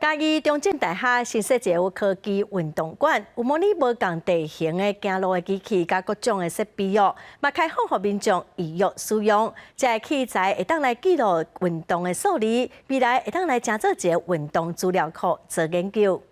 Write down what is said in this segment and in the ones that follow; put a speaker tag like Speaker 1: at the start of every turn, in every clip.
Speaker 1: 嘉義中正大學新設一个科技運動館，有模擬無仝地形的行路的機器，佮各種的設備哦，嘛開放予民眾預約使用。這个器材會當來記錄運動的數字，未來會當來成做一个運動資料庫做研究。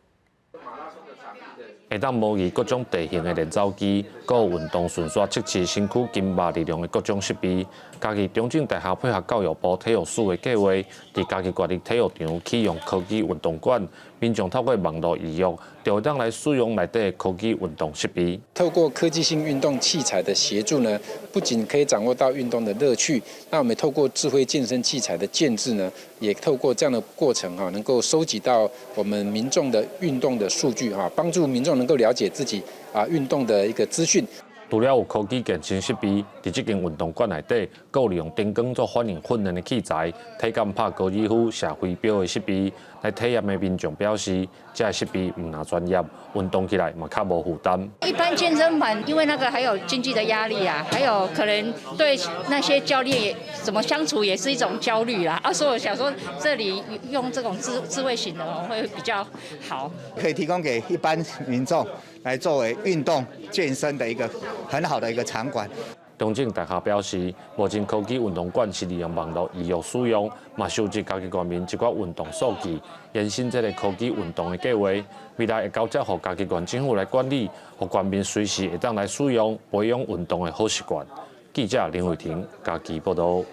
Speaker 2: 會當模擬各種地形的練走機，閣有運動順紲測試身軀筋肉力量的各種設備。嘉義中正大學配合教育部體育署的計劃，佇嘉義國立體育場啟用科技運動館，民眾透過網路預約，就會當來使用內底的科技運動設備。
Speaker 3: 透過科技性運動器材的協助呢，不僅可以掌握到運動的樂趣，那我們透過智慧健身器材的建置呢，也透過這樣的過程哈，能夠收集到我們民眾的運動的數據哈，幫助民眾能夠了解自己啊運動的一個資訊。
Speaker 2: 除了有科技健身設備，佇這間運動館內底，閣有利用燈光做反應訓練的器材，體感拍高爾夫、射飛鏢的設備，來體驗的民眾表示，這个設備毋但專業，運動起來嘛較無負擔。
Speaker 4: 一般健身房因為那個還有經濟的壓力啊，還有可能對那些教練也怎麼相處也是一種焦慮啦。啊，所以我想說，這裡用這種智慧型的會比較好，
Speaker 5: 可以提供給一般民眾來作為運動健身的一個很好的一個場館。
Speaker 2: 中正大學表示，目前科技運動館是利用網路預約使用，嘛收集嘉義縣民一寡運動數據，延伸這个科技運動的計劃。未來會交接予嘉義縣政府來管理，予縣民隨時會當來使用，培養運動的好習慣。記者林慧婷嘉義報道。